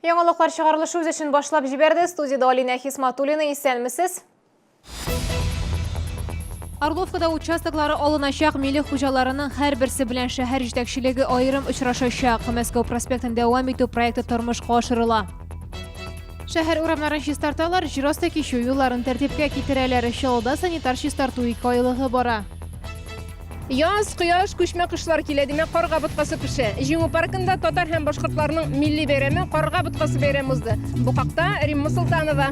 Яңалыклар чыгарылышы үз эшен башлап җибәрде. Студиядә Алинә Хисматуллина. Исәнмесез. Орловкада участоклары алыначак милек хуҗаларының һәрберсе белән шәһәр җитәкчелеге аерым очрашачак. Мәскәү проспектын дәвам итү проекты тормышка ашырыла. Шәһәр урамнарын чистарталар, җир асты кичү юлларын тәртипкә китерәләр. Чаллыда санитар чистарту икеайлыгы бара. Яз, кояш, күчмә кошлар килә, димәк, карга боткасы пешә. Җиңү паркында татар һәм башкортларның милли бәйрәме Карга боткасы бәйрәме узды. Бу хакта Римма Солтанова.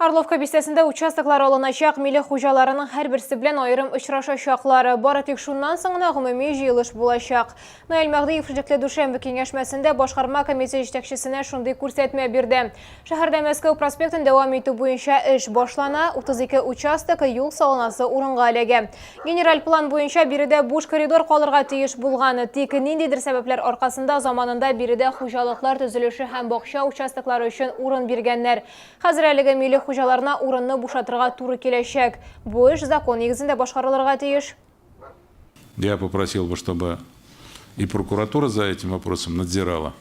Орловка бистәсендә участоклар алыначак милек хуҗаларының һәрберсе белән аерым очрашачаклар. Бары тик шуннан соң гына гомуми җыелыш булачак. Наил Мәһдиев эшлекле дүшәмбе киңәшмәсендә башкарма комитет җитәкчесенә шундый күрсәтмә бирде. Шәһәрдә Мәскәү проспектын дәвам итү буенча эш башлана, 32 участок юл салынасы урынга эләгә. Генераль план буенча биредә буш коридор калырга тиеш булган, тик ниндидер сәбәпләр аркасында заманында биредә хуҗалыклар төзелеше һәм бакча участоклары өчен урын биргәннәр. Хәзер әлеге милек хуҗаларына урынны бушатырга туры киләчәк. Бу эш закон нигезендә башкарылырга тиеш. Я попросил бы, чтобы и прокуратура за этим вопросом надзирала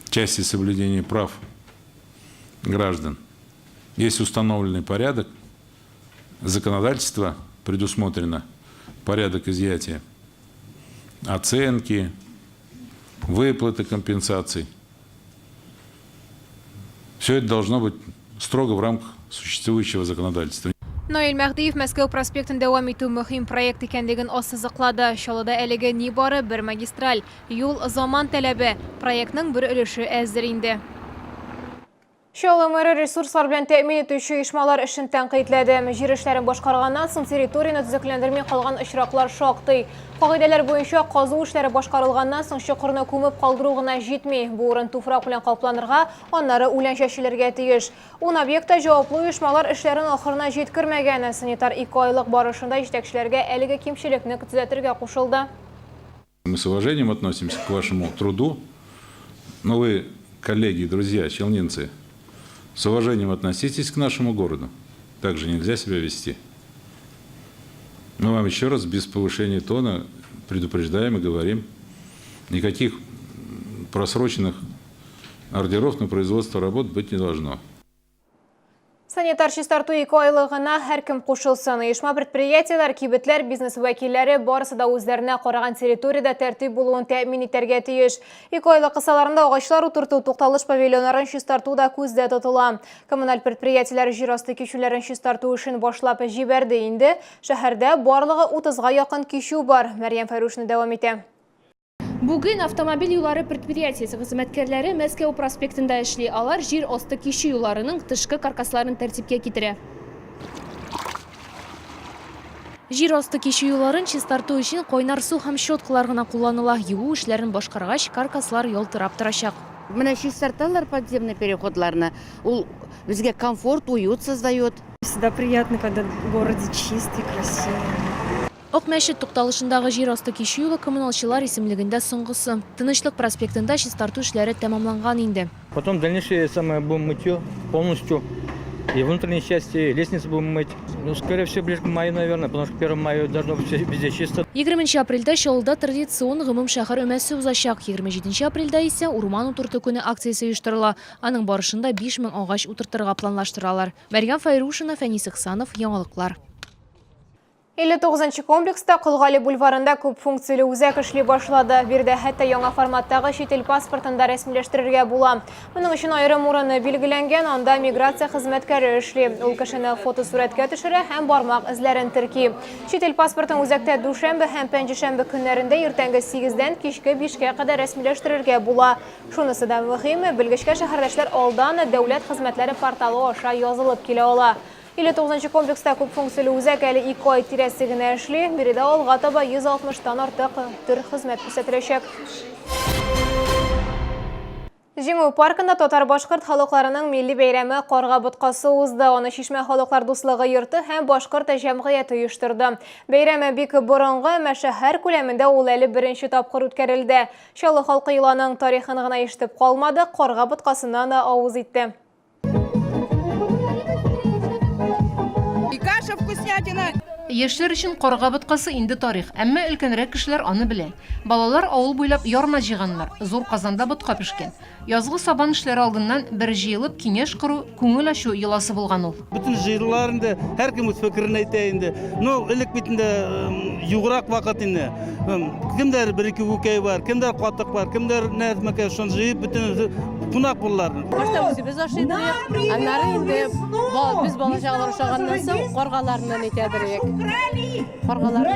части соблюдения прав граждан. Есть установленный порядок, законодательство предусмотрено, порядок изъятия, оценки, выплаты компенсаций. Все это должно быть строго в рамках существующего законодательства. Наил Мәһдиев Мәскәү проспектын дәвам итү мөһим проект икәнлеген ассызыклады. Чаллыда әлеге нибары бер магистраль. Юл, заман таләбе. Проектның бер өлеше әзер инде. Чаллы мэры ресурслар белән тәэмин итүче оешмалар эшен тәнкыйтьләде. Җир эшләрен башкарганнан соң территорияне төзекләндерми калган очраклар шактый. Кагыйдәләр буенча, казу эшләре башкарылганнан соң чокырны күмеп калдыру гына җитми. Бу урын туфрак белән капланырга, аннары үлән чәчелергә тиеш. Ун объектта җаваплы оешмалар эшләрен ахырына җиткермәгән. Санитар икеайлык барышында җитәкчеләргә әлеге кимчелекне төзәтергә кушылды. Мы с уважением относимся к вашему труду, но вы, коллеги, друзья, челнинцы, с уважением относитесь к нашему городу. Так же нельзя себя вести. Мы вам еще раз без повышения тона предупреждаем и говорим, никаких просроченных ордеров на производство работ быть не должно. Санитар чистарту икеайлыгына һәркем кушылсын. Оешма-предприятиеләр, кибетләр, бизнес вәкилләре барысы да үзләренә караган территориядә тәртип булуын тәэмин итәргә тиеш. Икеайлык кысаларында агачлар утырту, тукталыш павильоннарын чистарту да күздә тотыла. Коммуналь предприятиеләр җир асты кичүләрен чистарту эшен башлап җибәрде инде. Шәһәрдә барлыгы 30га якын кичү бар. Мәрьям Фәйрушина дәвам итә. Бүген автомобиль юллары предприятиесе хезмәткәрләре Мәскәү проспектында эшли. Алар җир асты кичү юлларының тышкы каркасларын тәртипкә китерә. Җир асты кичү юлларын чистарту өчен кайнар су һәм щеткалар гына кулланыла. Юу эшләрен башкаргач, каркаслар ялтырап торачак. Менә чистарталар подземный переходларны, ул безгә комфорт, уют создает. Всегда приятно, когда в городе чисто и красиво. Ак мәчет тукталышындагы җир асты кичү юлы коммуналчылар исемлегендә соңгысы. Тынычлык проспектында чистарту эшләре тәмамланган инде. Потом дальнейшее самое будем мытье полностью и внутренние части, и лестницы будем мыть. Ну, скорее всего, ближе к маю, наверное, потому что к первому мая должно быть везде чисто. Егерменче апрельдә Чаллыда традицион гомумшәһәр өмәсе узачак. 27 апрельдә исә Урман утырту көне акциясе оештырыла. Аның барышында 5000 агач утыртырга планлаштыралар. Мәрьям Фәйрушина, Фәнис Ихсанов, Яңалыклар. 59 нчы комплекста Кол Гали бульварында күп функцияле үзәк эшли башлады. Биредә хәтта яңа форматтагы чит ил паспортын да рәсмиләштерергә була. Моның өчен аерым урыны билгеләнгән, анда миграция хезмәткәре эшли. Ул кешене фотосурәткә төшерә һәм бармак эзләрен терки. Чит ил паспортын үзәктә дүшәмбе һәм пәнҗешәмбе көннәрендә иртәнге сигездән кичке бишкә кадәр рәсмиләштерергә була. Шунысы да мөһим, белгечкә шәһәрдәшләр алдан Дәүләт хезмәтләре порталы аша язылып килә ала. 59 нчы комплекста күп функцияле үзәк әле ике ай тирәсе генә эшли. Биредә алга таба 160 тан артык төр хезмәт күрсәтеләчәк. Җиңү паркында татар-башкорт халыкларының милли бәйрәме Карга боткасы узды. Аны Чишмә халыклар дуслыгы йорты һәм Башкорт җәмгыяте оештырды. Бәйрәме бик борынгы, әмма шәһәр күләмендә ул әле беренче тапкыр үткәрелде. Чаллы халкы йоланың тарихын гына ишетеп калмады, карга боткасыннан да авыз итте. И каша вкуснятина. Яшьләр өчен карга боткасы инде тарих, әмма өлкәнрәк кешеләр аны белә. Балалар авыл буйлап ярма җыйганнар, зур казанда ботка пешкән. Язгы сабан эшләре алдыннан бер җыелып киңәш кору, күңел ачу йоласы булган ул. Бөтен җыелалар инде, һәркем үз фикерен әйтә инде. Ну, элек бит инде юграк вакыт инде. Кемдер бер-ике күкәй бар, кемдер катык бар, кемдер нәрмәкә, шуны җыеп бөтен кунак булалар. Башта үзебез ашый идек, аннары инде без бала чагалар ашаганнан соң каргаларны нитәдер идек. Каргаларны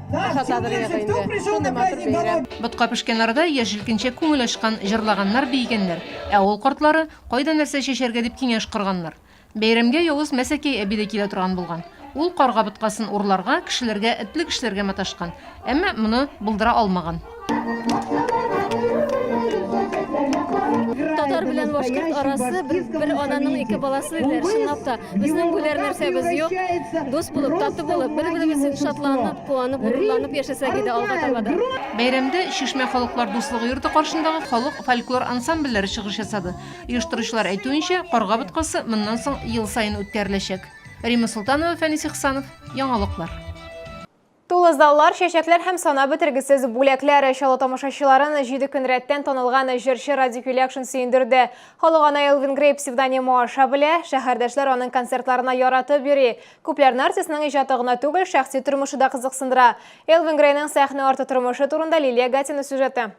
ашатадыр идек инде. Шундый матур бәйрәм. Ботка пешкән арада яшь җилкенчәк күңел ачкан, җырлаганнар, биегәннәр. Ә авыл картлары кайда нәрсә чәчәргә дип киңәш корганнар. Бәйрәмгә явыз Мәсәкәй әби дә килә торган булган. Ул карга боткасын урларга, кешеләргә этлек эшләргә маташкан. Әмма моны булдыра алмаган. Татар белән башкорт арасы бер, бер ананың ике баласы диләр. Чынлап та, безнең бүләр нәрсәбез юк. Дус булып, тату булып, бер-беребез өчен шатланып, куанып, горурланып яшәсәк иде алга таба да. Бәйрәмдә Чишмә халыклар дуслыгы йорты каршындагы халык фольклор ансамбльләре чыгыш ясады. Оештыручылар әйтүенчә, карга боткасы моннан соң ел саен үткәреләчәк. Римма Солтанова, Фәнис Ихсанов, Яңалыклар. Тулы заллар, чәчәкләр һәм санап бетергесез бүләкләр Чаллы тамашачыларын җиде көн рәттән танылган җырчы Радик Юльякшин сөендерде. Халык аны Элвин Грей псевдонимы аша белә, шәһәрдәшләр аның концертларына яратып йөри. Күпләрне артистның иҗаты гына түгел, шәхси тормышы да кызыксындыра. Элвин Грейның сәхнә арты тормышы турында Лилия Гатина сюжеты.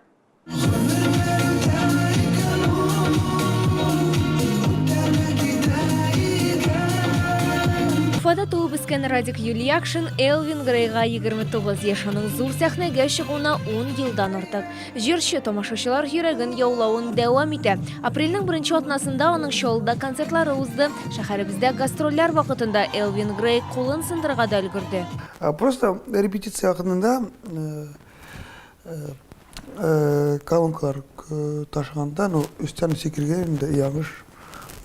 Уфада туып үскән Радик Юльякшин Элвин Грейга 29 яшь, аның зур сәхнәгә чыгуына 10 елдан артык. Җырчы тамашачылар йөрәген яулавын дәвам итә. Апрельнең беренче атнасында аның Чаллыда концертлары узды. Шәһәребездә гастрольләр вакытында Элвин Грей кулын сындырырга да өлгерде. Просто репетиция вакытында Колонкалар ташыганда, ну, өстән сикергән инде, ялгыш,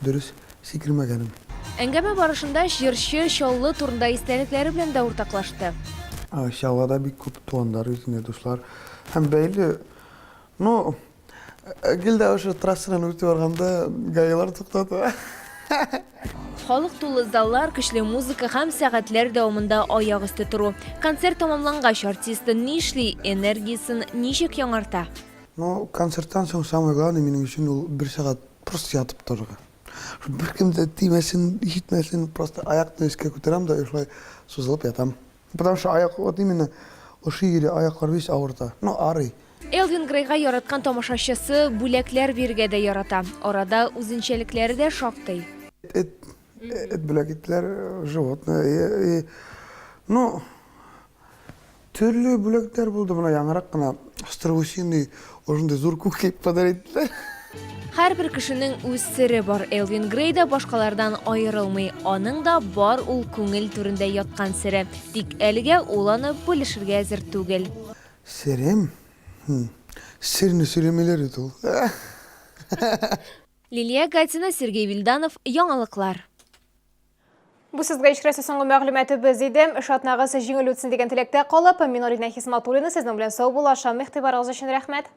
дөрес сикермәгәнем. Әңгәмә барышында җырчы Чаллы турында истәлекләре белән дә уртаклашты. Чаллыда бик күп туганнар, үземә дуслар һәм бәйле. Ну, Гел дә ошо трассадан үтеп барганда гаилар туктата. Халык тулы заллар, көчле музыка һәм сәгатьләр дәвамында аяк өсте тору. Концерт тәмамлангач, артист нишли, энергиясен ничек яңарта? Ну, концерттан соң самое главное минем өчен ул бер сәгать просто ятып торырга. Беркем дә тимәсен, җитмәсен, просто аякны өскә күтәрәм дә шулай сузылып ятам. Потому что аяк, вот именно ошый ире аяклар весь авырта. Ну, арый. Элвин Грейга яраткан тамашачысы бүләкләр бирергә дә ярата. Арада үзенчәлекләре дә шактый. Эт, эт бүләк иттеләр, животное. И, и, ну, төрле бүләкләр булды. Менә яңарак кына страусиный, ошондый зур күкәй подарить иттеләр. Һәрбер кешенең үз сере бар. Элвин Грей да башкалардан аерылмый. Аның да бар ул күңел түрендә яткан сере. Тик әлегә ул аны бүлешергә әзер түгел. Серем? Серне сөйләмиләр бит ул. Лилия Гатина, Сергей Вильданов, Яңалыклар. Бу сезгә ишкерәсе соңгы мәгълүматыбыз иде. Эш атнагыз җиңел үтсен дигән теләктә калып, мин Алина Хисматуллина сезнең белән сау булашам. Игътибарыгыз өчен рәхмәт.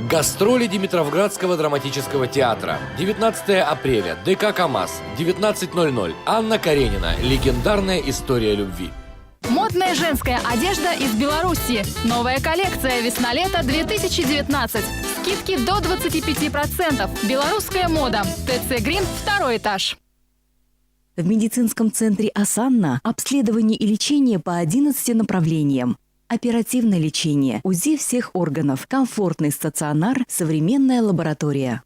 Гастроли Димитровградского драматического театра. 19 апреля. ДК КАМАЗ. 19.00. Анна Каренина. Легендарная история любви. Модная женская одежда из Беларуси. Новая коллекция «Весна-лето 2019». Скидки до 25%. Белорусская мода. ТЦ «Грин», второй этаж. В медицинском центре «Асанна» обследование и лечение по 11 направлениям. Оперативное лечение, УЗИ всех органов, комфортный стационар, современная лаборатория.